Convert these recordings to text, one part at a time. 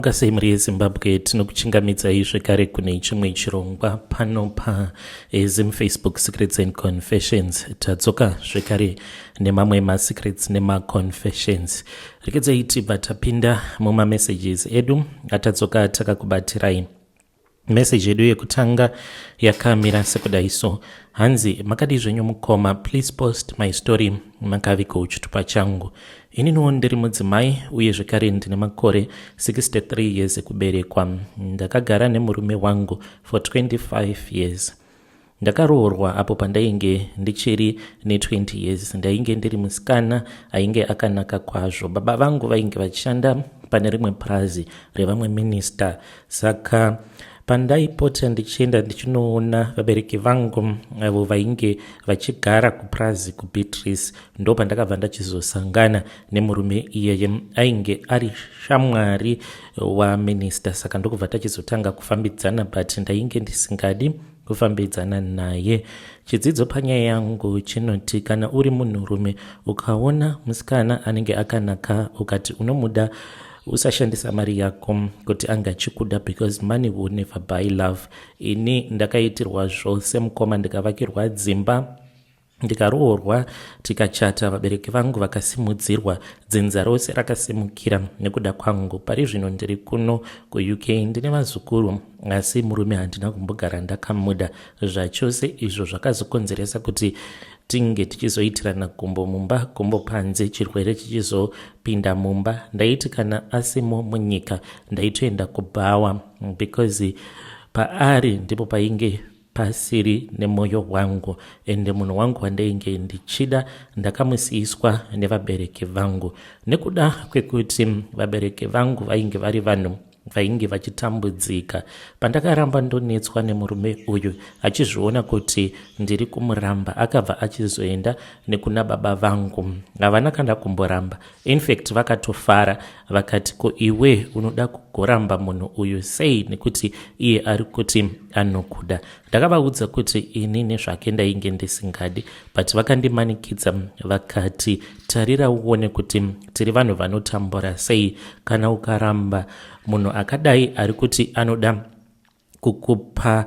Mamuka sei mhuri yeZimbabwe, tinokuchingamidzai zvekare kune chimwe chirongwa pano paZim Facebook Secrets and Confessions. Tadzoka zvekare nemamwe masecrets nemaconfessions. Rekedzai tibva tapinda mumamessages edu atadzoka takakubatirai. Message yedu yekutanga yakamira sekudai so, hanzi, "Makadii zvenyu mukoma? Please post my story, makavigawo chitupa changu. Ininiwo ndiri mudzimai uye zvekare ndine makore 63 years ekuberekwa. Ndakagara nemurume wangu for 25 years. Ndakaroorwa apo pandainge ndichiri ne20 years. Ndainge ndiri musikana ainge akanaka kwazvo. Baba vangu vainge vachishanda pane rimwe purazi revamwe minista, saka pandaipota ndichienda ndichinoona vabereki vangu avo vainge vachigara kupurazi kuBeatrice, ndo pandakabva ndachizosangana nemurume iyeye. Ainge ari shamwari waminista, saka ndokubva tachizotanga kufambidzana, but ndainge ndisingadi kufambidzana naye. Chidzidzo panyaya yangu chinoti kana uri munhurume ukaona musikana anenge akanaka ukati unomuda, usashandisa mari yako kuti ange achikuda, because money will never buy love. Ini ndakaitirwa zvose mukoma, ndikavakirwa dzimba, ndikaroorwa, tikachata, vabereki vangu vakasimudzirwa, dzinza rose rakasimukira nekuda kwangu. Pari zvino ndiri kuno kuUK, ndine vazukuru, asi murume handina kumbogara ndakamuda zvachose, izvo zvakazokonzeresa kuti tinge tichizoitirana gumbo mumba, gumbo panze, chirwere chichizopinda mumba. Ndaiti kana asimo munyika ndaitoenda kubhawa, because paari ndipo painge pasiri nemwoyo wangu. Ende munhu wangu wandainge ndichida ndakamusiyiswa nevabereki vangu, nekuda kwekuti vabereki vangu vainge vari vanhu vainge vachitambudzika. Pandakaramba ndonetswa nemurume uyu, achizviona kuti ndiri kumuramba, akabva achizoenda nekuna baba vangu. Havana kana kumboramba, infact vakatofara, vakati, 'Ko iwe unoda kugoramba munhu uyu sei, nekuti iye ari kuti anokuda?' Ndakavaudza kuti ini nezvake ndainge ndisingadi, but vakandimanikidza, vakati, 'Tarira uone kuti tiri vanhu vanotambura sei. Kana ukaramba munhu akadai ari kuti anoda kukupa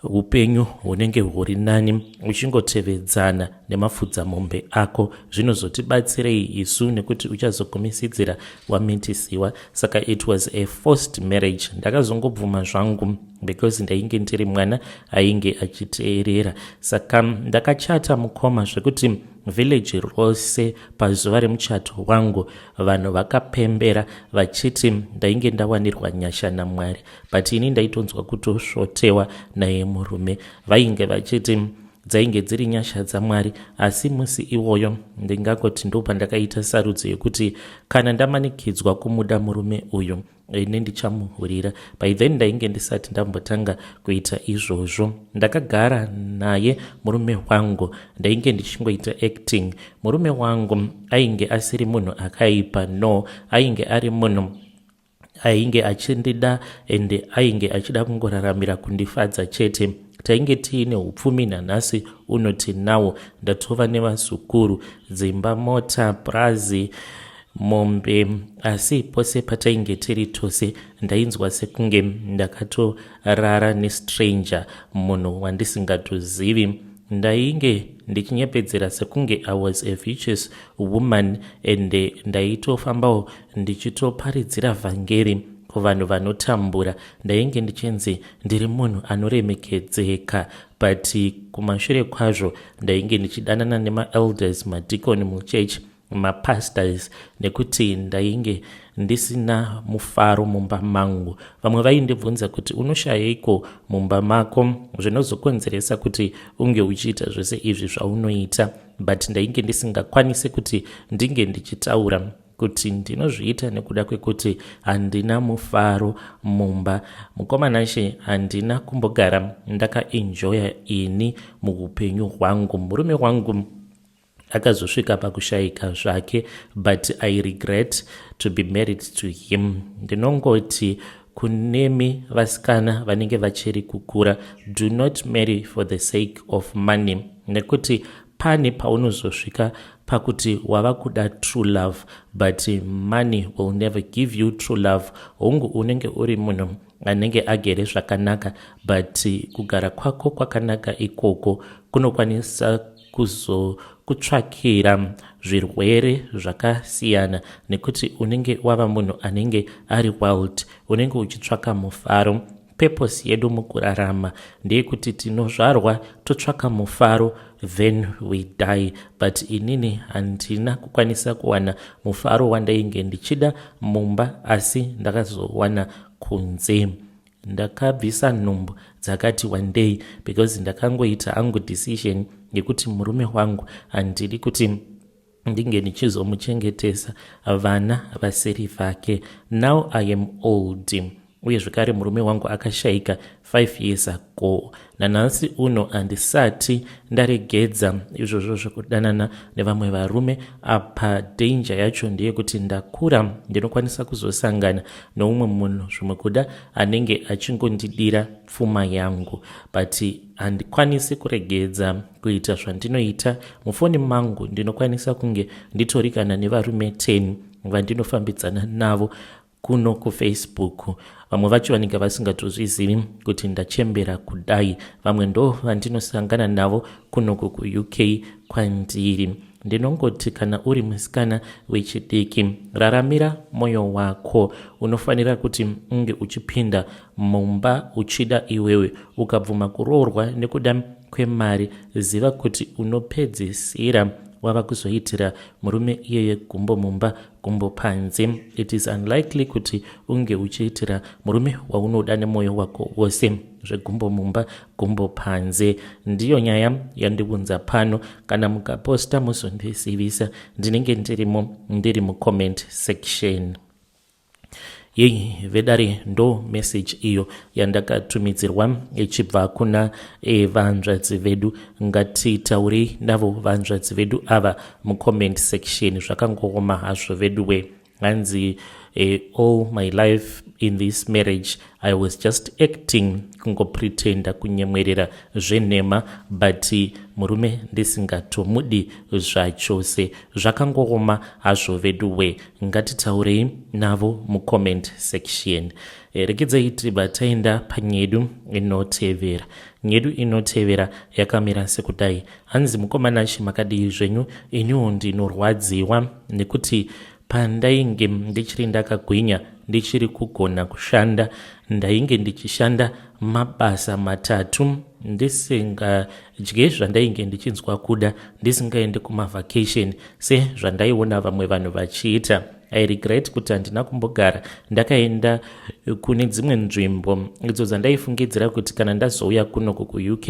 upenyu hunenge huri nani, uchingotevedzana nemafudzamombe ako, zvinozotibatsirei isu, nekuti uchazogumisidzira wamitisiwa?' Saka it was a forced marriage. Ndakazongobvuma zvangu because ndainge ndiri mwana ainge achiteerera. Saka ndakachata mukoma, zvekuti village rose pazuva remuchato wangu vanhu vakapembera vachiti ndainge ndawanirwa nyasha naMwari, but ini ndaitonzwa kutosvotewa naye murume. Vainge vachiti dzainge dziri nyasha dzaMwari, asi musi iwoyo ndingangoti ndo pandakaita sarudzo yekuti kana ndamanikidzwa kumuda murume uyu, ini ndichamuhurira. By then ndainge ndisati ndambotanga kuita izvozvo. Ndakagara naye murume wangu, ndainge ndichingoita acting. Murume wangu ainge asiri munhu akaipa, no, ainge ari munhu ainge achindida ende ainge achida kungoraramira kundifadza chete. Tainge tiine upfumi, nanhasi unoti nawo ndatova nevazukuru, dzimba, mota, prazi, mombe, asi pose patainge tiri tose ndainzwa sekunge ndakatorara nestranger, munhu wandisingatozivi. Ndainge ndichinyepedzera sekunge I was a virtuous woman, ende ndaitofambawo ndichitoparidzira vhangeri kuvanhu vanotambura. Ndainge ndichinzi ndiri munhu anoremekedzeka, but kumashure kwazvo ndainge ndichidanana nemaelders, madhikoni muchechi, mapastors, nekuti ndainge ndisina mufaro mumba mangu. Vamwe vaindibvunza kuti, 'Unoshayeiko mumba mako zvinozokonzeresa kuti unge uchiita zvose izvi zvaunoita?' But ndainge ndisingakwanisi kuti ndinge ndichitaura kuti ndinozviita nekuda kwekuti handina mufaro mumba. Mukoma Nashe, handina kumbogara ndakaenjoya ini muupenyu hwangu. Murume wangu akazosvika pakushayika zvake, but I regret to be married to him. Ndinongoti kunemi vasikana vanenge vachiri kukura, do not marry for the sake of money, nekuti pane paunozosvika. pakuti wava kuda true love, but money will never give you true love. Hongu, unenge uri munhu anenge agere zvakanaka, but kugara kwako kwakanaka ikoko kunokwanisa kuzokutsvakira zvirwere zvakasiyana, nekuti unenge wava munhu anenge ari wild, unenge uchitsvaka mufaro. Purpose yedu mukurarama ndeyekuti tinozvarwa, totsvaka mufaro, then we die. But inini handina kukwanisa kuwana mufaro wandainge ndichida mumba, asi ndakazowana kunze. Ndakabvisa nhumbu dzakati wandei because ndakangoita angu decision yekuti murume wangu handidi kuti ndinge ndichizomuchengetesa vana vasiri vake. Now I am old, uye zvekare murume wangu akashayika 5 years ago. Nanhasi uno handisati ndaregedza izvozvo zvekudanana nevamwe varume. Apa danger yacho ndeyekuti ndakura, ndinokwanisa kuzosangana neumwe munhu, zvimwe kuda anenge achingondidira pfuma yangu, but handikwanisi kuregedza kuita zvandinoita. Mufoni mangu ndinokwanisa kunge nditori kana nevarume 10 vandinofambidzana navo kuno kuFacebook. Vamwe vacho vanenge vasingatozvizivi kuti ndachembera kudai. Vamwe ndo vandinosangana navo kunoku kuUK kwandiri. Ndinongoti kana uri musikana wechidiki, raramira mwoyo wako. Unofanira kuti unge uchipinda mumba uchida iwewe. Ukabvuma kuroorwa nekuda kwemari, ziva kuti unopedzisira wava kuzoitira murume iyeye gumbo mumba, gumbo panze. It is unlikely kuti unge uchiitira murume waunoda nemwoyo wako wose zvegumbo mumba, gumbo panze. Ndiyo nyaya yandiunza pano. Kana mukaposta, muzondizivisa, ndinenge ndirimo, ndiri mucomment section. Yei vedare, ndo message iyo yandakatumidzirwa ichibva kuna vanzvadzi vedu. Ngatitaurei navo vanzvadzi vedu ava mucomment section. Zvakangooma hazvo veduwe. Hanzi, "All my life in this marriage I was just acting, kungopretenda, kunyemwerera zvenhema, but murume ndisingatomudi zvachose." Zvakangooma hazvo veduwe. Ngatitaurei navo mucomment section. Regedzai tibva taenda panyedu inotevera. Nyedu inotevera yakamira sekudai. Hanzi, "Mukoma Nashe, makadii zvenyu? Iniwo ndinorwadziwa nekuti pandainge ndichiri ndakagwinya, ndichiri kugona kushanda, ndainge ndichishanda mabasa matatu, ndisingadye zvandainge ndichinzwa kuda, ndisingaendi kumavacation sezvandaiona vamwe vanhu vachiita. I regret kuti handina kumbogara ndakaenda kune dzimwe nzvimbo idzo dzandaifungidzira kuti kana ndazouya kunoku kuUK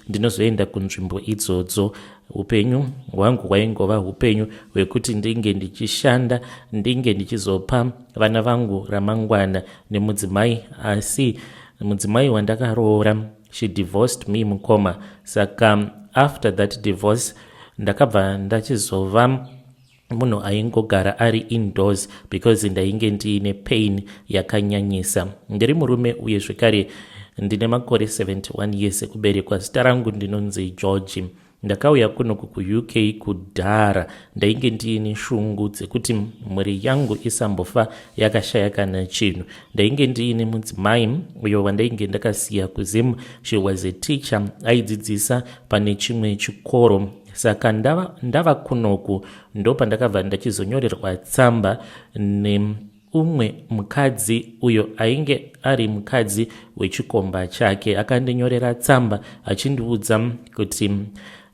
ndinozoenda kunzvimbo idzodzo. Upenyu hwangu hwaingova upenyu hwekuti ndinge ndichishanda, ndinge ndichizopa vana vangu ramangwana nemudzimai. Asi mudzimai wandakaroora, she divorced me, mukoma. Saka after that divorce ndakabva ndachizova munhu aingogara ari indoors because ndainge ndiine pain yakanyanyisa. Ndiri murume, uye zvekare ndine makore 71 years ekuberekwa. Zita rangu ndinonzi George. Ndakauya kunoku kuUK kudhara. Ndainge ndiine shungu dzekuti mhuri yangu isambofa yakashaya kana chinhu. Ndainge ndiine mudzimai uyo wandainge ndakasiya kuZim. She was a teacher, aidzidzisa pane chimwe chikoro. Saka ndava kunoku ndo pandakabva ndachizonyorerwa tsamba neumwe mukadzi uyo ainge ari mukadzi wechikomba chake. Akandinyorera tsamba achindiudza kuti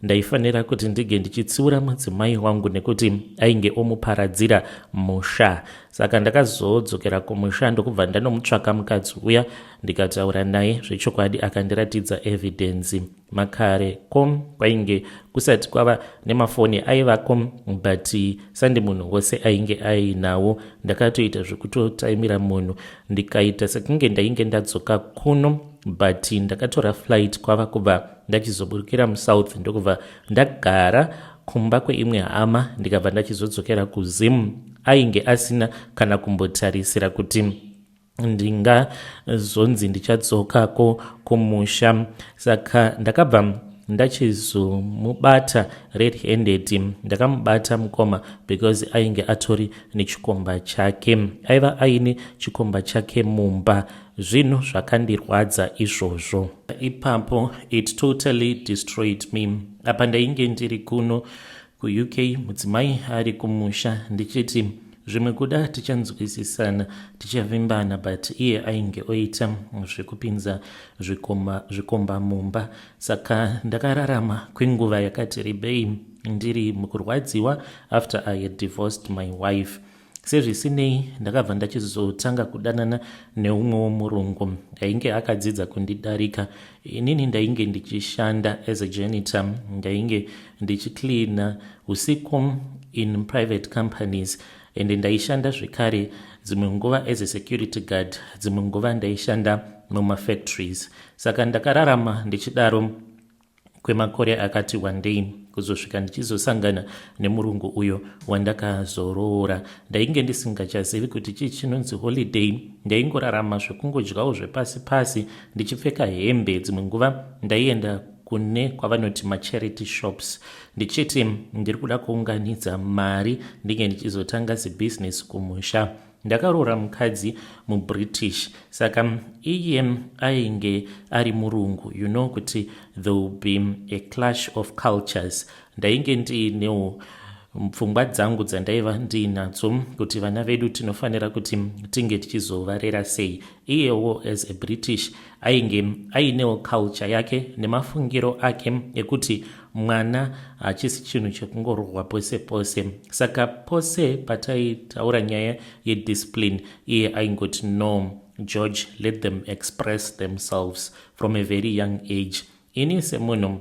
ndaifanira kuti ndinge ndichitsiura mudzimai wangu nekuti ainge omuparadzira musha. Saka ndakazodzokera kumusha, ndokubva ndanomutsvaka mukadzi uya, ndikataura naye zvechokwadi, akandiratidza evidence. Makare ko kwainge kusati kwava nemafoni, aivako but sandi munhu wose ainge ainawo. Ndakatoita zvekutotaimira munhu, ndikaita sekunge ndainge ndadzoka kuno, but ndakatora flight kwava kubva ndachizoburukira muSouth, ndokubva ndagara kumba kweimwe hama, ndikabva ndachizodzokera kuZim. Ainge asina kana kumbotarisira kuti ndingazonzi ndichadzokako kumusha. Saka ndakabva Ndachizomubata red handed. Ndakamubata, mukoma, because ainge atori nechikomba chake. Aiva aine chikomba chake mumba. Zvinhu zvakandirwadza izvozvo ipapo. It totally destroyed me. Apa ndainge ndiri kuno kuUK, mudzimai ari kumusha, ndichiti zvimwe kuda tichanzwisisana, tichavimbana, but iye ainge oita zvekupinza zvikomba mumba. Saka ndakararama kwenguva yakati rebei ndiri mukurwadziwa after I had divorced my wife. Sezvisinei, ndakabva ndachizotanga kudanana neumwewo murungu ainge akadzidza kundidarika inini. Ndainge ndichishanda as a janitor, ndainge ndichicleana usiku in private companies, and ndaishanda zvekare dzimwe nguva as a security guard, dzimwe nguva ndaishanda mumafactories. Saka ndakararama ndichidaro kwemakore akati wandei, kuzosvika ndichizosangana nemurungu uyo wandakazoroora. Ndainge ndisingachazivi kuti chii chinonzi holiday. Ndaingorarama zvekungodyawo zvepasi pasi, ndichipfeka hembe. Dzimwe nguva ndaienda kune kwavanoti macharity shops, ndichiti ndiri kuda kuunganidza mari ndinge ndichizotanga zibhizinesi kumusha. Ndakaroora mukadzi muBritish, saka iye ainge ari murungu. You know kuti there will be a clash of cultures. Ndainge ndiinewo pfungwa dzangu dzandaiva ndiinadzo kuti vana vedu tinofanira kuti tinge tichizovarera sei. Iyewo as a British ainge ainewo culture yake nemafungiro ake ekuti mwana hachisi chinhu chekungorohwa pose pose. Saka pose pataitaura nyaya yediscipline, iye aingoti, "No, George, let them express themselves from a very young age." Ini semunhu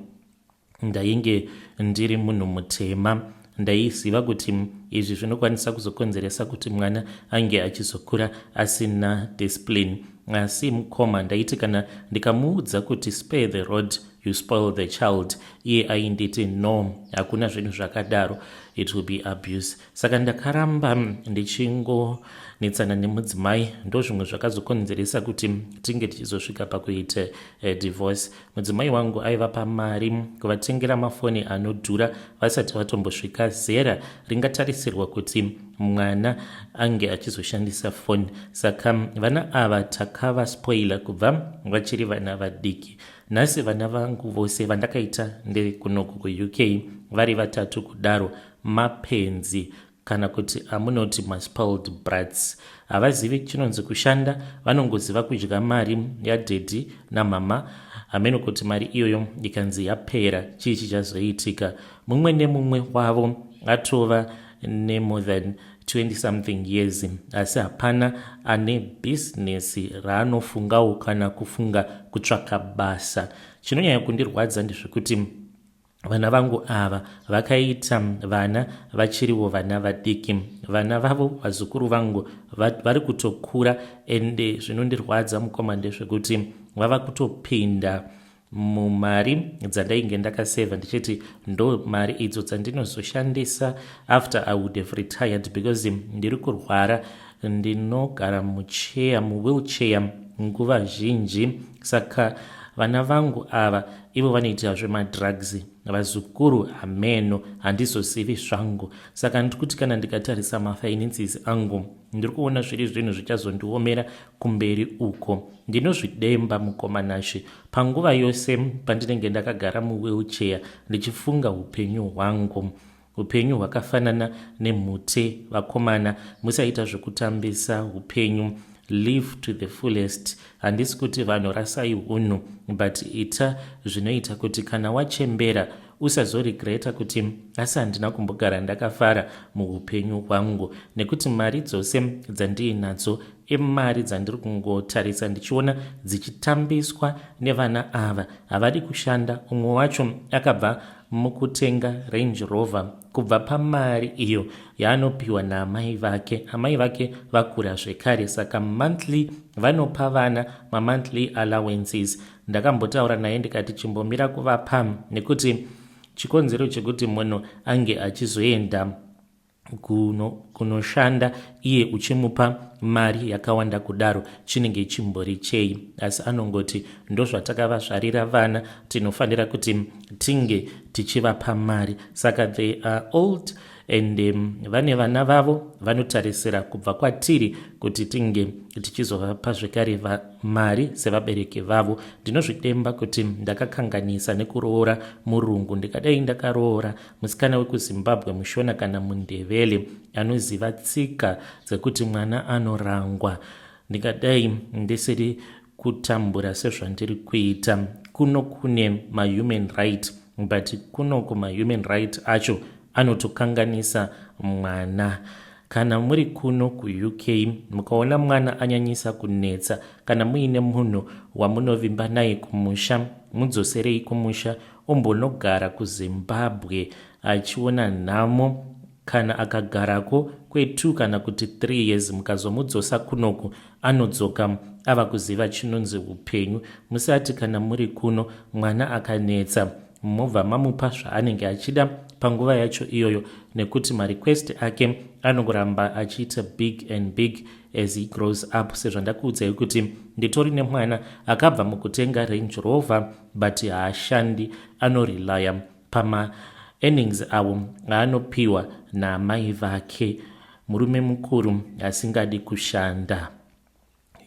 ndainge ndiri munhu mutema, ndaiziva kuti izvi zvinokwanisa kuzokonzeresa kuti mwana ange achizokura asina discipline. Asi mukoma, ndaiti kana ndikamuudza kuti, "Spare the rod, you spoil the child," iye ainditi, "No, hakuna zvinhu zvakadaro, it will be abuse." Saka ndakaramba ndichingonetsana nemudzimai. Ndo zvimwe zvakazokonzeresa kuti tinge tichizosvika pakuita divorce. Mudzimai wangu aiva pamari kuvatengera mafoni anodhura vasati vatombosvika zera ringatarisirwa kuti mwana ange achizoshandisa foni. Saka vana ava takavaspoila kubva vachiri vana vadiki. Nhasi vana vangu vose vandakaita ndekunoku kuUK, vari vatatu kudaro, mapenzi kana kuti amunoti maspoiled brats. Havazivi chinonzi kushanda, vanongoziva kudya mari yadaddy namama. Hameno kuti mari iyoyo ikanzi yapera, chii chichazoitika? Mumwe nemumwe wavo atova nemore than 20 something years, asi hapana ane bhizinesi raanofungawo kana kufunga kutsvaka basa. Chinonyanya kundirwadza ndezvekuti vana vangu ava vakaita vana vachiriwo vana vadiki. Vana vavo, vazukuru vangu, vari kutokura, ende zvinondirwadza, mukoma, ndezvekuti vava kutopinda mumari dzandainge ndakasevha, ndichiti ndo mari idzo dzandinozoshandisa after I would have retired, because ndiri kurwara, ndinogara mucheya, muwheelchair nguva zhinji. Saka vana vangu ava ivo vanoita zvemadrugs, vazukuru hameno, handizozivi zvangu. Saka ndiri kuti kana ndikatarisa mafinances angu, ndiri kuona zviri zvinhu zvichazondiomera kumberi uko. Ndinozvidemba, mukoma Nashe, panguva yose pandinenge ndakagara muwheelchair ndichifunga upenyu hwangu. Upenyu hwakafanana nemhute. Vakomana, musaita zvekutambisa upenyu. Live to the fullest. Handisi kuti vanhu rasai unhu, but ita zvinoita kuti kana wachembera usazoregreta kuti asi handina kumbogara ndakafara muupenyu hwangu, nekuti mari dzose dzandiinadzo imari dzandiri kungotarisa ndichiona dzichitambiswa nevana ava. Havadi kushanda. Umwe wacho akabva mukutenga Range Rover kubva pamari iyo yaanopiwa naamai vake. Amai vake vakura zvekare, saka monthly vanopa vana mamonthly allowances. Ndakambotaura naye ndikati chimbomira kuvapa, nekuti chikonzero chekuti munhu ange achizoenda Kunoshanda kuno iye uchimupa mari yakawanda kudaro, chinenge chimbori chei? Asi anongoti ndozvatakavazvarira vana, tinofanira kuti tinge tichivapa mari. Saka they are old and vane vana vavo vanotarisira kubva kwatiri kuti tinge tichizovapa zvekare mari sevabereki vavo. Ndinozvidemba kuti ndakakanganisa nekuroora murungu. Ndikadai ndakaroora musikana wekuZimbabwe, muShona kana muNdevele anoziva tsika dzekuti mwana anorangwa, ndingadai ndisiri kutambura sezvandiri kuita. Kuno kune mahuman right, but kuno kumahuman right acho anotokanganisa mwana. Kana muri kuno kuUK, mukaona mwana anyanyisa kunetsa, kana muine munhu wamunovimba naye kumusha, mudzoserei kumusha ombonogara kuZimbabwe achiona nhamo. Kana akagarako kwe2 kana kuti 3 years, mukazomudzosa kunoku, anodzoka ava kuziva chinonzi upenyu. Musati kana muri kuno mwana akanetsa mobva mamupa zvaanenge achida panguva yacho iyoyo, nekuti marequest ake anongoramba achiita big and big as he grows up. Sezvandakuudzai kuti nditori nemwana akabva mukutenga Range Rover, but haashandi, anorelya pamaearnings avo aanopiwa naamai vake, murume mukuru asingadi kushanda.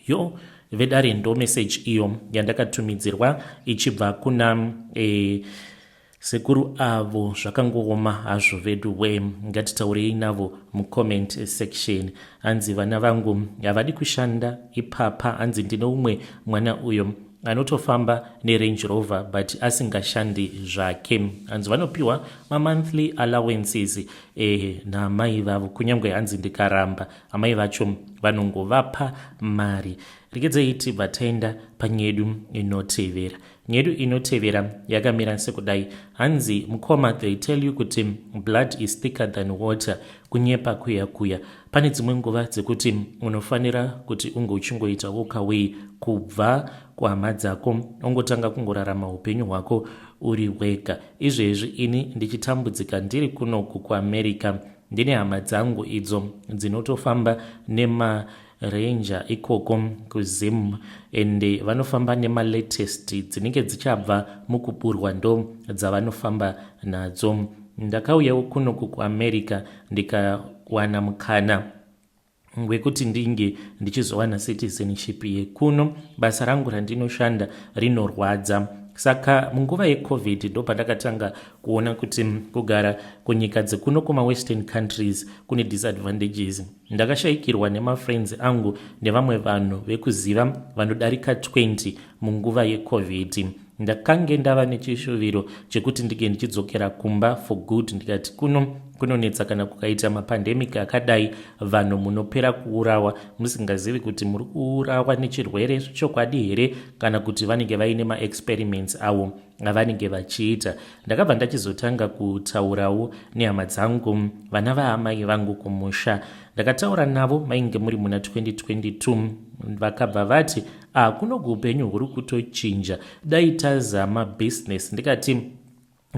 Yo vedare, ndo message iyo yandakatumidzirwa ichibva kuna sekuru avo. Zvakangooma hazvo vedu we. Ngatitaurei navo mucomment section. Hanzi vana vangu havadi kushanda ipapa. Hanzi ndine umwe mwana uyo anotofamba neRange Rover but asingashandi zvake. Hanzi vanopiwa mamonthly allowances namai vavo, kunyange hanzi ndikaramba, amai vacho vanongovapa mari. Regedzei tibva taenda panyedu inotevera. Nyedu inotevera yakamira sekudai. Hanzi mukoma, they tell you kuti blood is thicker than water. Kunyepa kuya kuya. Pane dzimwe nguva dzekuti unofanira kuti unge uchingoita walk away kubva kuhama dzako, ongotanga kungorarama upenyu hwako uri wega. Izvezvi ini ndichitambudzika ndiri kunoku kuAmerica, ndine hama dzangu idzo dzinotofamba nemaRanger ikoko kuZim, ende vanofamba nemalatest dzinenge dzichabva mukuburwa, ndo dzavanofamba nadzo. Ndakauyawo kunoku kuAmerica ndikawana mukana wekuti ndinge ndichizowana citizenship yekuno. Basa rangu randinoshanda rinorwadza, saka munguva yeCovid ndo pandakatanga kuona kuti kugara kunyika dzekuno kumawestern countries kune disadvantages. Ndakashayikirwa nemafriends angu nevamwe vanhu vekuziva vanodarika 20 munguva yeCovid. Ndakange ndava nechishuviro chekuti ndinge ndichidzokera kumba for good. Ndikati kuno kunonetsa, kana kukaita mapandemic akadai, vanhu munopera kuurawa musingazivi kuti muri kuurawa nechirwere chokwadi here kana kuti vanenge vaine maexperiments avo avanenge vachiita. Ndakabva ndachizotanga kutaurawo nehama dzangu, vana vaamai vangu kumusha. Ndakataura navo mainge muri muna 2022. Vakabva vati, "Ah, kunoku upenyu huri kutochinja, dai tazama business." Ndikati,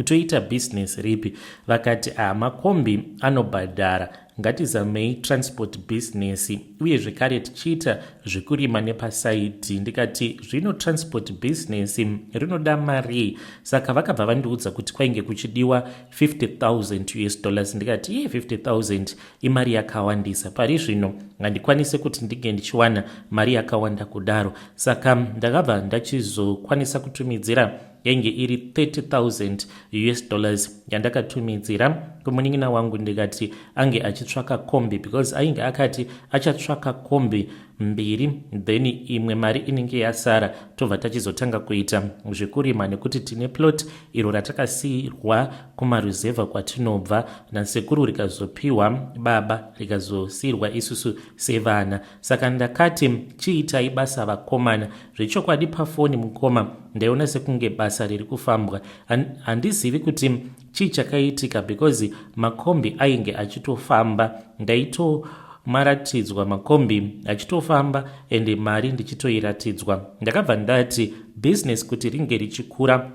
"Toita business ripi?" Vakati, "Ah, makombi anobhadhara, ngatizamei transport business, uye zvekare tichiita zvekurima nepaside." Ndikati, "Zvino transport business rinoda mari?" Saka vakabva vandiudza kuti kwainge kuchidiwa 50,000 US dollars. Ndikati, "Iye, 50,000 imari yakawandisa, pari zvino handikwanisi kuti ndinge ndichiwana mari yakawanda kudaro." Saka ndakabva ndachizokwanisa kutumidzira, yainge iri 30,000 US dollars yandakatumidzira kumunin'ina wangu. Ndikati ange achitsvaka kombi, because ainge akati achatsvaka kombi mbiri, then imwe mari inenge yasara tobva tachizotanga kuita zvekurima, nekuti tine plot iro ratakasiyirwa kumaruzevha kwatinobva nasekuru, rikazopiwa baba, rikazosiyirwa isusu sevana. Saka ndakati, "Chiitai basa vakomana." Zvechokwadi pafoni mukoma ndaiona sekunge basa riri kufambwa. Handizivi kuti chii chakaitika, because makombi ainge achitofamba, ndaitomaratidzwa makombi achitofamba, ende mari ndichitoiratidzwa. Ndakabva ndati business kuti ringe richikura.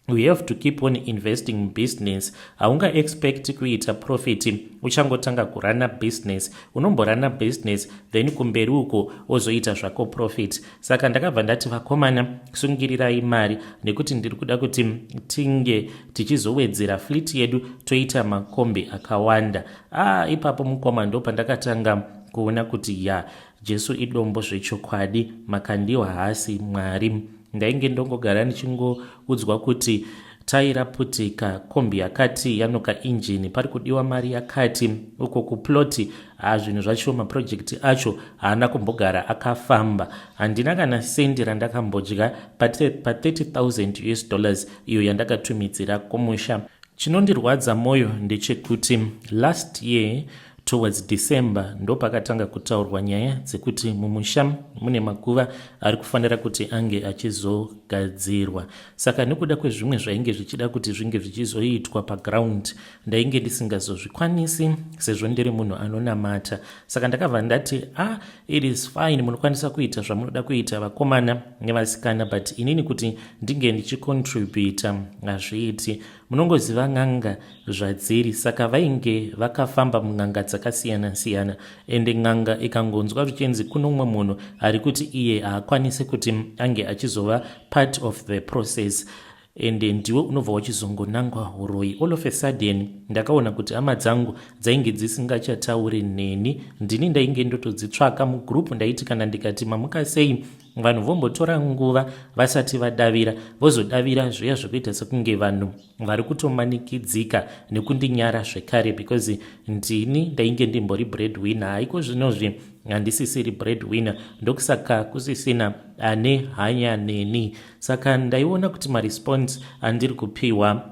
We have to keep on investing mubusiness. Haunga expect kuita profit uchangotanga kurana business. Unomborana business, then kumberi uko wozoita zvako profit. Saka ndakabva ndati, "Vakomana, sungirirai mari nekuti ndiri kuda kuti tinge tichizowedzera fleet yedu, toita makombi akawanda." Ah, ipapo mukoma ndo pandakatanga kuona kuti ya, Jesu idombo zvechokwadi, Makandiwa haasi Mwari. Ndainge ndongogara ndichingoudzwa kuti tai raputika, kombi yakati yanoka injini, pari kudiwa mari yakati, uko kuploti. Ha, zvinhu zvacho, maprojects acho haana kumbogara akafamba. Handina kana sendi randakambodya pa30 000 US dollars iyo yandakatumidzira kumusha. Chinondirwadza mwoyo ndechekuti last year towards December ndopakatanga kutaurwa nyaya dzekuti mumusha mune makuva ari kufanira kuti ange achizogadzirwa. Saka nekuda kwezvimwe zvainge zvichida kuti zvinge zvichizoitwa paground, ndainge ndisingazozvikwanisi sezvo ndiri munhu anonamata. Saka ndakabva ndati, "Ah, it is fine, munokwanisa kuita zvamunoda kuita, vakomana nevasikana, but inini kuti ndinge ndichicontributa hazviiti." Munongoziva n'anga zvadziri. Saka vainge vakafamba mun'anga dzakasiyana-siyana, ende n'anga ikangonzwa zvichinzi kuno mumwe munhu ari kuti iye haakwanisi kuti ange achizova part of the process, ende ndiwe unobva wachizongonangwa uroyi. All of a sudden ndakaona kuti hama dzangu dzainge dzisingachatauri neni. Ndini ndainge ndotodzitsvaka mugroup. Ndaiti kana ndikati, "Mamuka sei?" vanhu vombotora nguva vasati vadavira, vozodavira zviya zvekuita sekunge vanhu vari kutomanikidzika nekundinyara zvekare, because ndini ndainge ndimbori breadwinner. Haiko zvinozvi handisisiri breadwinner, ndokusaka kusisina ane hanya neni. Saka ndaiona kuti maresponse andiri kupiwa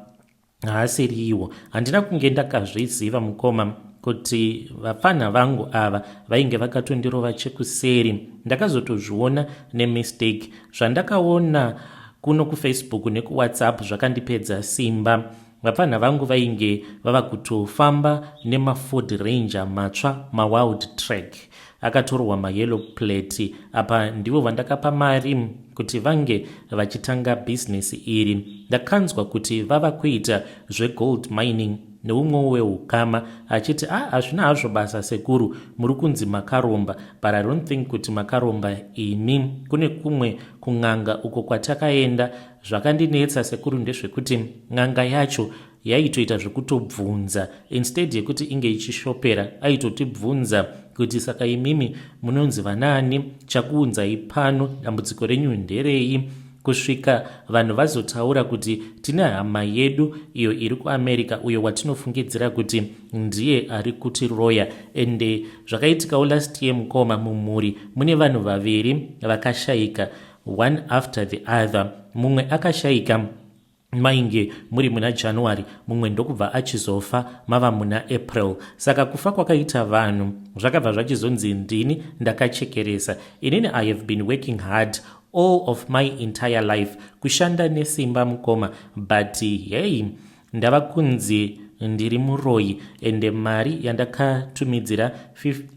haasiriiwo. Handina kunge ndakazviziva, mukoma, kuti vapfanha vangu ava vainge vakatondirova chekuseri. Ndakazotozviona nemistake. Zvandakaona kuno kuFacebook nekuWhatsApp zvakandipedza simba. Vapfanha vangu vainge vava kutofamba nemaFord Ranger matsva, maWild Track akatorwa mayellow plate. Apa ndivo vandakapa mari kuti vange vachitanga bhizinesi iri. Ndakanzwa kuti vava kuita zvegold mining neumwewo weukama achiti, "A, ah, hazvina hazvo basa sekuru, muri kunzi makaromba, but I don't think kuti makaromba imi. Kune kumwe kun'anga uko kwatakaenda. Zvakandinetsa sekuru ndezvekuti n'anga yacho yaitoita zvekutobvunza instead yekuti inge ichishopera. Aitotibvunza kuti, 'Saka imimi munonzi vanaani? Chakuunzai pano? Dambudziko renyu nderei?' Kusvika vanhu vazotaura kuti tine hama yedu iyo iri kuAmerica, uyo watinofungidzira kuti ndiye ari kutiroya." Ende zvakaitikawo last year, mukoma, mumhuri mune vanhu vaviri vakashayika one after the other. Mumwe akashayika mainge muri muna January, mumwe ndokubva achizofa mava muna April. Saka kufa kwakaita vanhu zvakabva zvachizonzi ndini ndakachekeresa. Inini I have been working hard all of my entire life, kushanda nesimba, mukoma, but hey, ndava kunzi ndiri muroyi. Ende mari yandakatumidzira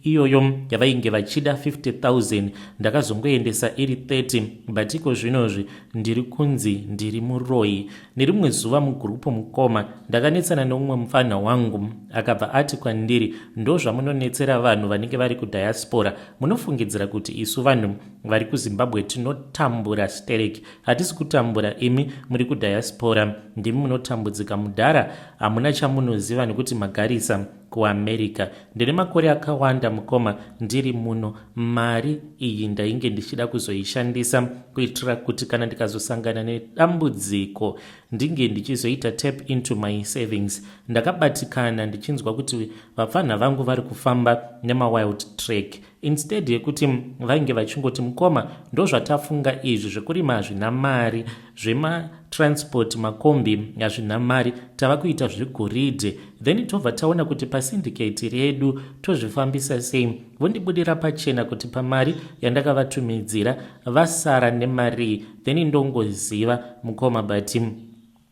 iyoyo yavainge vachida 50 000, ndakazongoendesa iri 30, but iko zvinozvi ndiri kunzi ndiri muroyi. Nerimwe zuva mugroup, mukoma, ndakanetsana neumwe mufana wangu. Akabva ati kwandiri, "Ndo zvamunonetsera vanhu vanenge vari kudiaspora. Munofungidzira kuti isu vanhu vari kuZimbabwe tinotambura stereki. Hatisi kutambura, imi muri kudiaspora ndimi munotambudzika. Mudhara, hamuna chamunoziva nekuti magarisa kuAmerica." Ndine makore akawanda, mukoma, ndiri muno. Mari iyi ndainge ndichida kuzoishandisa kuitira kuti kana ndikazosangana nedambudziko ndinge ndichizoita tap into my savings. Ndakabatikana ndichinzwa kuti vapfanha vangu vari kufamba nemaWild Track, instead yekuti vainge vachingoti, "Mukoma, ndozvatafunga izvi, zvekurima hazvina mari, zvematransport makombi hazvina mari, tava kuita zvegoridhe, then tobva taona kuti pasyndicate redu tozvifambisa sei." Vondibudira pachena kuti pamari yandakavatumidzira vasara nemari, then ndongoziva, mukoma, but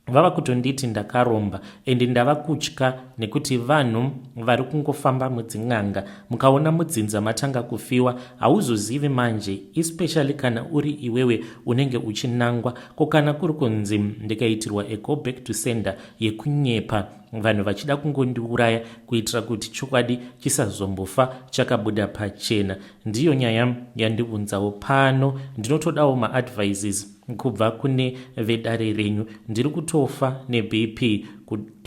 Vava kutonditi ndakaromba and ndava kutya nekuti vanhu vari kungofamba mudzin'anga. Mukaona mudzinza matanga kufiwa hauzozivi manje, especially kana uri iwewe unenge uchinangwa. Ko kana kuri kunzi ndikaitirwa a go back to sender yekunyepa vanhu vachida kungondiuraya kuitira kuti chokwadi chisazombofa chakabuda pachena? Ndiyo nyaya yandiunzawo pano. Ndinotodawo maadvices kubva kune vedare renyu. Ndiri kutofa neBP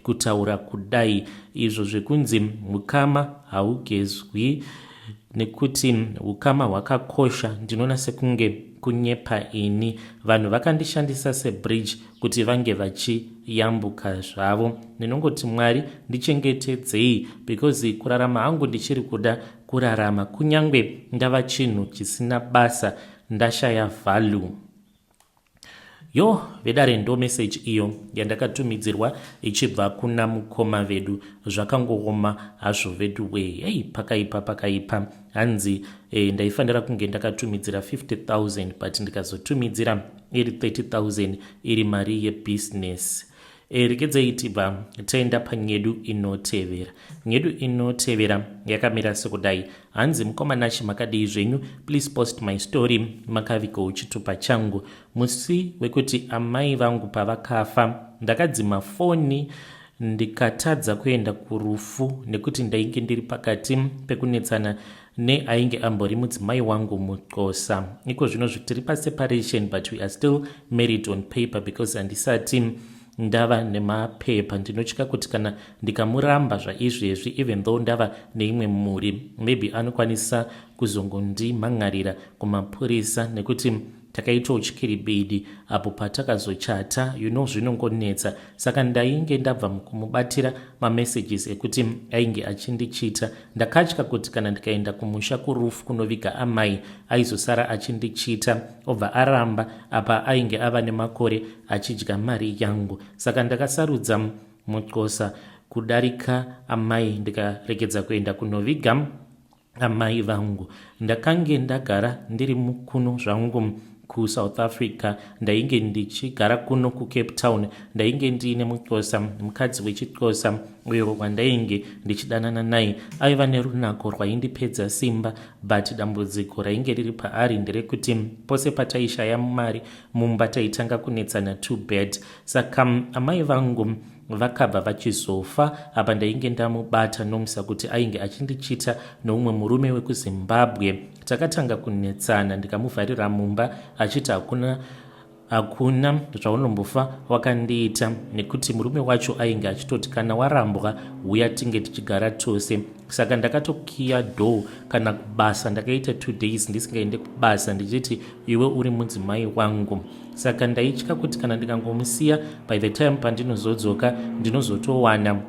kutaura kudai. Izvo zvekunzi ukama haugezwi nekuti ukama hwakakosha ndinoona sekunge kunyepa ini. Vanhu vakandishandisa sebridge kuti vange vachiyambuka zvavo. Ndinongoti Mwari ndichengetedzei because kurarama hangu ndichiri kuda kurarama kunyange ndava chinhu chisina basa, ndashaya value. Yo vedare, ndo message iyo yandakatumidzirwa ichibva kuna mukoma vedu. Zvakangooma hazvo vedu wee. Hei, pakaipa, pakaipa. Hanzi ndaifanira kunge ndakatumidzira 50 000 but ndikazotumidzira iri 30 000 iri mari yebhizinesi. Regedzei tibva taenda panyedu inotevera. Nyedu inotevera yakamira sekudai. Hanzi, "Mukoma Nashi, makadii zvenyu? Please post my story. Makavigawo chitupa changu. Musi wekuti amai vangu pavakafa ndakadzima foni ndikatadza kuenda kurufu nekuti ndainge ndiri pakati pekunetsana neainge ambori mudzimai wangu muXhosa. Iko zvino tiri paseparation, but we are still married on paper because handisati ndava nemapepa. Ndinotya kuti kana ndikamuramba zvaizvezvi, even though ndava neimwe mhuri, maybe anokwanisa kuzongondimhan'arira kumapurisa nekuti takaitawo chikiribidi apo patakazochata. Zvinongonetsa. Saka ndainge ndabva kumubatira mamessages ekuti ainge achindichita. Ndakatya kuti kana ndikaenda kumusha kurufu kunoviga amai, aizosara achindichita obva aramba. Apa ainge ava nemakore achidya mari yangu. Saka ndakasarudza muXhosa kudarika amai, ndikaregedza kuenda kunoviga amai vangu. Ndakange ndagara ndiri mukuno zvangu kuSouth Africa. Ndainge ndichigara kuno kuCape Town. Ndainge ndiine muXhosa, mukadzi wechiXhosa uyo wandainge ndichidanana naye. Aiva nerunako rwaindipedza simba, but dambudziko rainge riri paari nderekuti pose pataishaya mari mumba taitanga kunetsana too bad. Saka amai vangu vakabva vachizofa. Apa ndainge ndamubata nomusa kuti ainge achindichita noumwe murume wekuZimbabwe. Takatanga kunetsana, ndikamuvharira mumba achiti hakuna, hakuna zvaunombofa wakandiita, nekuti murume wacho ainge achitoti kana warambwa uya tinge tichigara tose. Saka ndakatokiya door. Kana kubasa ndakaita 2 days ndisingaende kubasa, ndichiti iwe uri mudzimai wangu. Saka ndaitya kuti kana ndikangomusiya, by the time pandinozodzoka ndinozotowana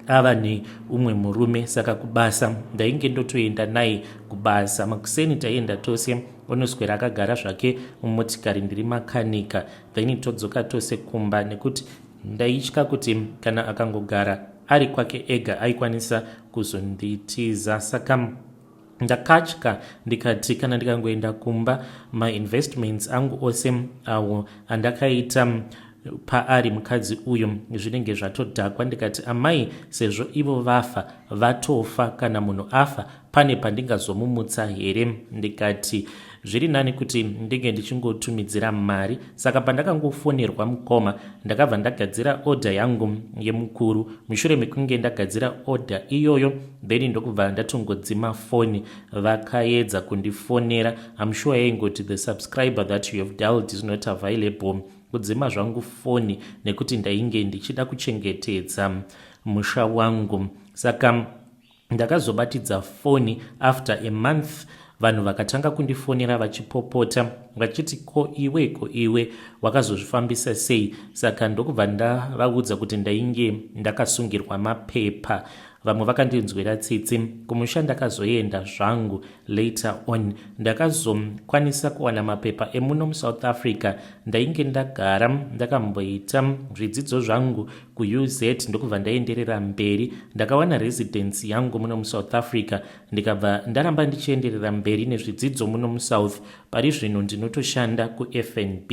ava neumwe murume. Saka kubasa ndainge ndotoenda naye kubasa. Makuseni taienda tose, onoswera akagara zvake mumotikari ndiri makanika, then todzoka tose kumba, nekuti ndaitya kuti kana akangogara ari kwake ega aikwanisa kuzonditiza. Saka ndakatya, ndikati kana ndikangoenda kumba, mainvestments angu ose awo andakaita paari mukadzi uyu zvinenge zvatodhakwa. Ndikati amai sezvo ivo vafa, vatofa. Kana munhu afa pane pandingazomumutsa here? Ndikati zviri nani kuti ndinge ndichingotumidzira mari. Saka pandakangofonerwa mukoma, ndakabva ndagadzira odha yangu yemukuru. Mushure mekunge ndagadzira odha iyoyo, then ndokubva ndatongodzima foni. Vakaedza kundifonera, I'm sure yaingoti, 'The subscriber that you have dialed is not available.' Kudzima zvangu foni nekuti ndainge ndichida kuchengetedza musha wangu. Saka ndakazobatidza foni after a month. Vanhu vakatanga kundifonera vachipopota vachiti, 'Ko iwe, ko iwe wakazozvifambisa sei?' Saka ndokubva ndavaudza kuti ndainge ndakasungirwa mapepa. Vamwe vakandinzwira tsitsi. Kumusha ndakazoenda zvangu later on. Ndakazokwanisa kuwana mapepa emuno muSouth Africa. Ndainge ndagara ndakamboita zvidzidzo zvangu kuUZ, ndokubva ndaenderera mberi. Ndakawana residence yangu muno muSouth Africa, ndikabva ndaramba ndichienderera mberi nezvidzidzo muno muSouth. Pari zvino ndinotoshanda kuFNB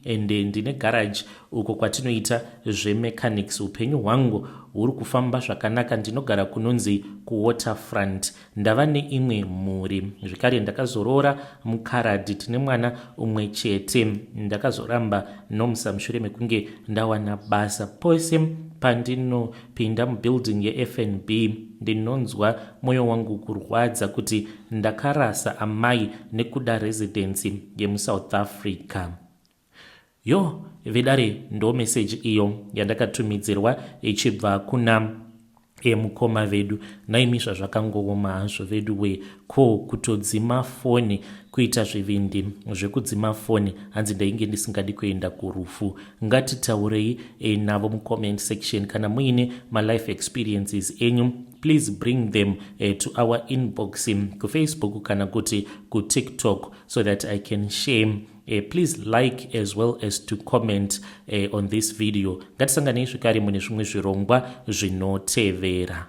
and ndine garage uko kwatinoita zvemechanics. Upenyu hwangu huri kufamba zvakanaka. Ndinogara kunonzi kuWaterfront. Ndava neimwe mhuri zvekare. Ndakazoroora mukaradhi, tine mwana umwe chete. Ndakazoramba Nomusa mushure mekunge ndawana basa. Pose pandinopinda mubuilding yeFNB, ndinonzwa mwoyo wangu kurwadza kuti ndakarasa amai nekuda residency yemuSouth Africa. Yo vedare, ndo meseji iyo yandakatumidzirwa ichibva kuna emukoma vedu. Naimi, zvazvakangooma hazvo vedu we. Ko kutodzima foni, kuita zvivindi zvekudzima foni, hanzi ndainge ndisingadi kuenda kurufu. Ngatitaurei navo mucomment section. Kana muine malife experiences enyu, please bring them to our inbox kuFacebook kana kuti kuTikTok so that I can share. Please like as well as to comment on this video. Ngatisanganei zvekare mune zvimwe zvirongwa zvinotevera.